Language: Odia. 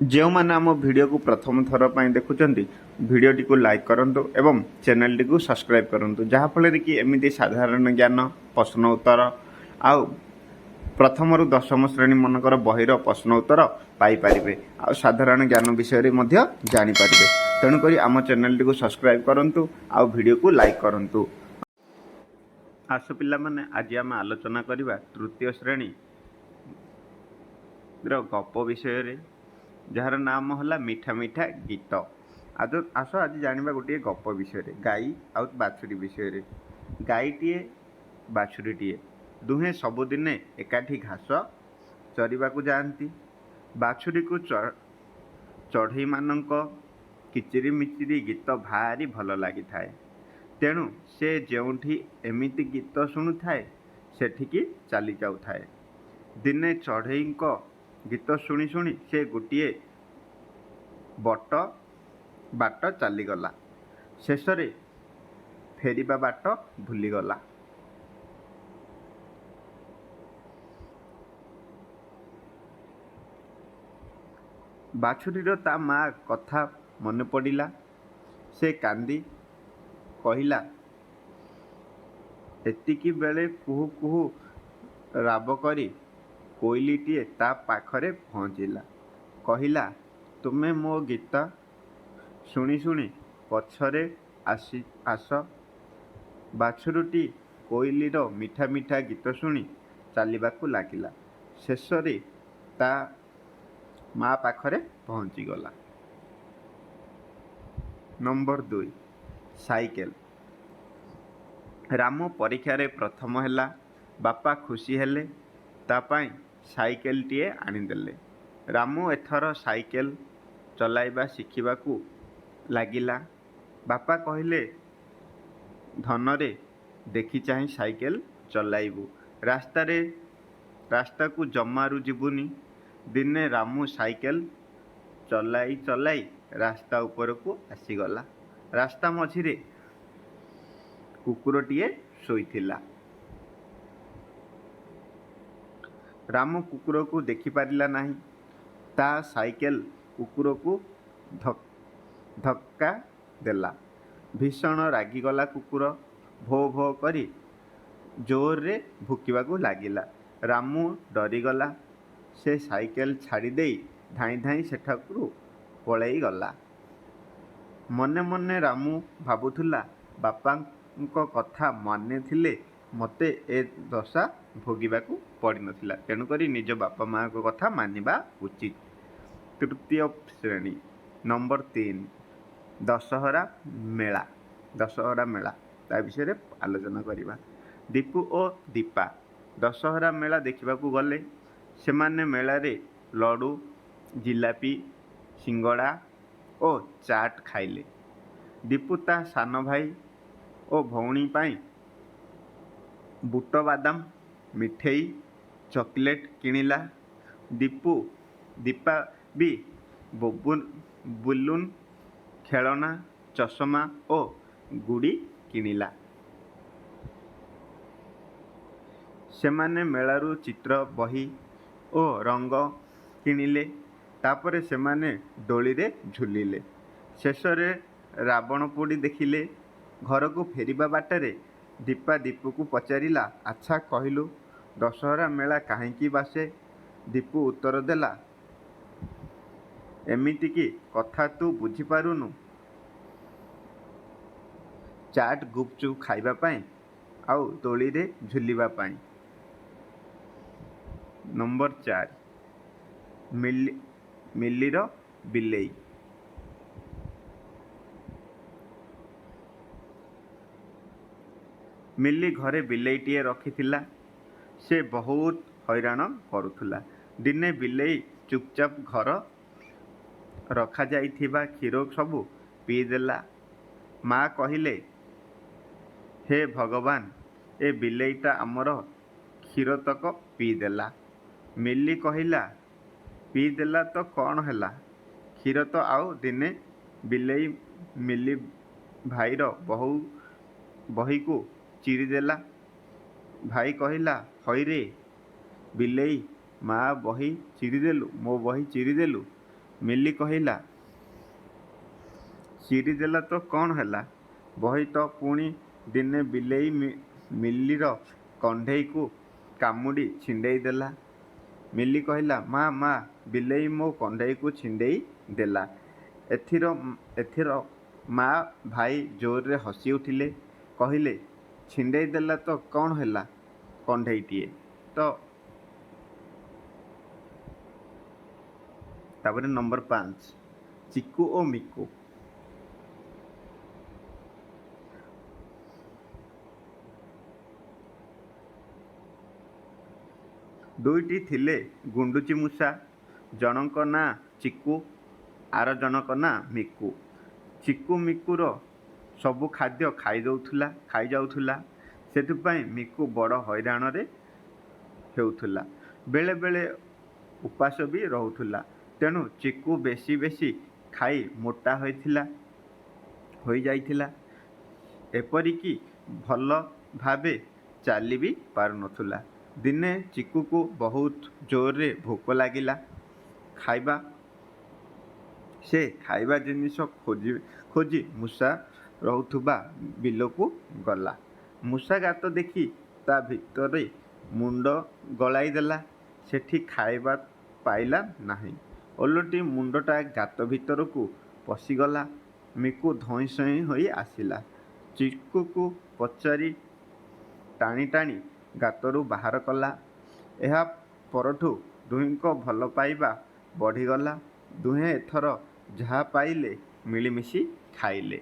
ଯେଉଁମାନେ ଆମ ଭିଡ଼ିଓକୁ ପ୍ରଥମ ଥର ପାଇଁ ଦେଖୁଛନ୍ତି, ଭିଡ଼ିଓଟିକୁ ଲାଇକ୍ କରନ୍ତୁ ଏବଂ ଚ୍ୟାନେଲଟିକୁ ସବସ୍କ୍ରାଇବ୍ କରନ୍ତୁ, ଯାହାଫଳରେ କି ଏମିତି ସାଧାରଣ ଜ୍ଞାନ, ପ୍ରଶ୍ନ ଉତ୍ତର ଆଉ ପ୍ରଥମରୁ ଦଶମ ଶ୍ରେଣୀ ମାନଙ୍କର ବହିର ପ୍ରଶ୍ନ ଉତ୍ତର ପାଇପାରିବେ ଆଉ ସାଧାରଣ ଜ୍ଞାନ ବିଷୟରେ ମଧ୍ୟ ଜାଣିପାରିବେ। ତେଣୁକରି ଆମ ଚ୍ୟାନେଲଟିକୁ ସବସ୍କ୍ରାଇବ୍ କରନ୍ତୁ ଆଉ ଭିଡ଼ିଓକୁ ଲାଇକ୍ କରନ୍ତୁ। ଆସ ପିଲାମାନେ, ଆଜି ଆମେ ଆଲୋଚନା କରିବା ତୃତୀୟ ଶ୍ରେଣୀର ଗପ ବିଷୟରେ, ଯାହାର ନାମ ହେଲା ମିଠା ମିଠା ଗୀତ। ଆସ, ଆଜି ଜାଣିବା ଗୋଟିଏ ଗପ ବିଷୟରେ, ଗାଈ ଆଉ ବାଛୁରୀ ବିଷୟରେ। ଗାଈଟିଏ ବାଛୁରୀଟିଏ ଦୁହେଁ ସବୁଦିନେ ଏକାଠି ଘାସ ଚରିବାକୁ ଯାଆନ୍ତି। ବାଛୁରୀକୁ ଚଢ଼େଇମାନଙ୍କ କିଚିରିମିଚିରି ଗୀତ ଭାରି ଭଲ ଲାଗିଥାଏ। ତେଣୁ ସେ ଯେଉଁଠି ଏମିତି ଗୀତ ଶୁଣୁଥାଏ, ସେଠିକି ଚାଲି ଯାଉଥାଏ। ଦିନେ ଚଢ଼େଇଙ୍କ ଗୀତ ଶୁଣି ଶୁଣି ସେ ଗୋଟିଏ ବାଟ ଚାଲିଗଲା। ଶେଷରେ ଫେରିବା ବାଟ ଭୁଲିଗଲା। ବାଛୁରୀର ତା ମା କଥା ମନେ ପଡ଼ିଲା। ସେ କାନ୍ଦି କହିଲା। ଏତିକିବେଳେ କୁହୁ କୁହୁ ରାବ କରି କୋଇଲିଟିଏ ତା ପାଖରେ ପହଞ୍ଚିଲା। କହିଲା, "ତୁମେ ମୋ ଗୀତ ଶୁଣି ଶୁଣି ପଛରେ ଆସ।" ବାଛୁରୀଟି କୋଇଲିର ମିଠା ମିଠା ଗୀତ ଶୁଣି ଚାଲିବାକୁ ଲାଗିଲା। ଶେଷରେ ତା ମା ପାଖରେ ପହଞ୍ଚିଗଲା। Number 2, cycle. ରାମୁ ପରୀକ୍ଷାରେ ପ୍ରଥମ ହେଲା। ବାପା ଖୁସି ହେଲେ। ତା ପାଇଁ ସାଇକେଲଟିଏ ଆଣିଦେଲେ। ରାମୁ ଏଥର ସାଇକେଲ ଚଲାଇବା ଶିଖିବାକୁ ଲାଗିଲା। ବାପା କହିଲେ, "ଧନରେ, ଦେଖି ଚାହିଁ ସାଇକେଲ ଚଲାଇବୁ। ରାସ୍ତାକୁ ଜମାରୁ ଯିବୁନି।" ଦିନେ ରାମୁ ସାଇକେଲ ଚଲାଇ ଚଲାଇ ରାସ୍ତା ଉପରକୁ ଆସିଗଲା। ରାସ୍ତା ମଝିରେ କୁକୁରଟିଏ ଶୋଇଥିଲା। ରାମୁ କୁକୁରକୁ ଦେଖିପାରିଲା ନାହିଁ। ତା ସାଇକେଲ କୁକୁରକୁ ଧକ୍କା ଦେଲା। ଭୀଷଣ ରାଗିଗଲା କୁକୁର। ଭୋ ଭୋ କରି ଜୋରରେ ଭୁକିବାକୁ ଲାଗିଲା। ରାମୁ ଡରିଗଲା। ସେ ସାଇକେଲ ଛାଡ଼ିଦେଇ ଧାଇଁ ଧାଇଁ ସେଠାରୁ ପଳାଇଗଲା। ମନେ ମନେ ରାମୁ ଭାବୁଥିଲା, ବାପାଙ୍କ କଥା ମାନିଥିଲେ ମୋତେ ଏ ଦଶା ଭୋଗିବାକୁ ପଡ଼ିନଥାନ୍ତା। ତେଣୁକରି ନିଜ ବାପା ମାଆଙ୍କ କଥା ମାନିବା ଉଚିତ। ତୃତୀୟ ଶ୍ରେଣୀ, ନମ୍ବର 3, ଦଶହରା ମେଳା। ଦଶହରା ମେଳା, ତା ବିଷୟରେ ଆଲୋଚନା କରିବା। ଦୀପୁ ଓ ଦୀପା ଦଶହରା ମେଳା ଦେଖିବାକୁ ଗଲେ। ସେମାନେ ମେଳାରେ ଲଡ଼ୁ, ଜିଲାପି, ସିଙ୍ଗଡ଼ା ଓ ଚାଟ୍ ଖାଇଲେ। ଦୀପୁ ତା ସାନ ଭାଇ ଓ ଭଉଣୀ ପାଇଁ ବୁଟ ବାଦାମ, ମିଠେଇ, ଚକୋଲେଟ୍ କିଣିଲା। ଦୀପା ବି ବେଲୁନ୍, ଖେଳନା, ଚଷମା ଓ ଗୁଡ଼ି କିଣିଲା। ସେମାନେ ମେଳାରୁ ଚିତ୍ର ବହି ଓ ରଙ୍ଗ କିଣିଲେ। ତାପରେ ସେମାନେ ଦୋଳିରେ ଝୁଲିଲେ। ଶେଷରେ ରାବଣପୋଡ଼ି ଦେଖିଲେ। ଘରକୁ ଫେରିବା ବାଟରେ ଦୀପା ଦୀପୁକୁ ପଚାରିଲା, "ଆଚ୍ଛା କହିଲୁ, ଦଶହରା ମେଳା କାହିଁକି ବସେ?" ଦୀପୁ ଉତ୍ତର ଦେଲା, "ଏମିତି କି କଥା ତୁ ବୁଝିପାରୁନୁ? ଚାଟ୍ ଗୁପଚୁପ୍ ଖାଇବା ପାଇଁ ଆଉ ଦୋଳିରେ ଝୁଲିବା ପାଇଁ।" ନମ୍ବର 4, ମିଲିର ବିଲେଇ। ମିଲି ଘରେ ବିଲେଇଟିଏ ରଖିଥିଲା। ସେ ବହୁତ ହଇରାଣ କରୁଥିଲା। ଦିନେ ବିଲେଇ ଚୁପଚାପ ଘରେ ରଖାଯାଇଥିବା କ୍ଷୀର ସବୁ ପିଇଦେଲା। ମା କହିଲେ, "ହେ ଭଗବାନ! ଏ ବିଲେଇଟା ଆମର କ୍ଷୀରତକ ପିଇଦେଲା।" ମିଲି କହିଲା, "ପିଇଦେଲା ତ କ'ଣ ହେଲା? କ୍ଷୀର ତ।" ଆଉ ଦିନେ ବିଲେଇ ମିଲି ଭାଇର ବହିକୁ ଚିରିଦେଲା। ଭାଇ କହିଲା, "ହଇରେ ବିଲେଇ, ମା ବହି ଚିରିଦେଲୁ, ମୋ ବହି ଚିରିଦେଲୁ।" ମିଲି କହିଲା, ଚିରିଦେଲା ତ କ'ଣ ହେଲା? ବହି ତ ପୁଣି ଦିନେ ବିଲେଇ ମିଲିର କଣ୍ଢେଇକୁ କାମୁଡ଼ି ଛିଣ୍ଡେଇ ଦେଲା। ମିଲି କହିଲା, ମା, ମା, ବିଲେଇ ମୋ କଣ୍ଢେଇକୁ ଛିଣ୍ଡେଇ ଦେଲା। ଏଥର ମା ଭାଇ ଜୋରରେ ହସି ଉଠିଲେ। କହିଲେ, ଛିଣ୍ଡେଇ ଦେଲା ତ କ'ଣ ହେଲା, କଣ୍ଢେଇଟିଏ ତ। ତାପରେ ନମ୍ବର 5, ଚିକୁ ଓ ମିକୁ। ଦୁଇଟି ଥିଲେ ଗୁଣ୍ଡୁଚି ମୂଷା। ଜଣଙ୍କ ନାଁ ଚିକୁ, ଆର ଜଣକ ନାଁ ମିକୁ। ଚିକୁ ମିକୁର ସବୁ ଖାଦ୍ୟ ଖାଇଯାଉଥିଲା। ସେଥିପାଇଁ ମିକୁ ବଡ଼ ହଇରାଣରେ ହେଉଥିଲା। ବେଳେ ବେଳେ ଉପାସ ବି ରହୁଥିଲା। ତେଣୁ ଚିକୁ ବେଶି ବେଶି ଖାଇ ମୋଟା ହୋଇଯାଇଥିଲା। ଏପରିକି ଭଲ ଭାବେ ଚାଲି ବି ପାରୁନଥିଲା। ଦିନେ ଚିକୁକୁ ବହୁତ ଜୋରରେ ଭୋକ ଲାଗିଲା। ସେ ଖାଇବା ଜିନିଷ ଖୋଜି ଖୋଜି ମୂଷା ରହୁଥିବା ବିଲକୁ ଗଲା। ମୂଷା ଗାତ ଦେଖି ତା ଭିତରେ ମୁଣ୍ଡ ଗଳାଇ ଦେଲା। ସେଠି ଖାଇବା ପାଇଲା ନାହିଁ। ଓଲଟି ମୁଣ୍ଡଟା ଗାତ ଭିତରକୁ ପଶିଗଲା। ମିକୁ ଧଇଁ ସଇଁ ହୋଇ ଆସିଲା। ଚିକୁକୁ ପଚାରି ଟାଣି ଟାଣି ଗାତରୁ ବାହାର କଲା। ଏହା ପରଠୁ ଦୁହିଁଙ୍କ ଭଲ ପାଇବା ବଢ଼ିଗଲା। ଦୁହେଁ ଏଥର ଯାହା ପାଇଲେ ମିଳିମିଶି ଖାଇଲେ।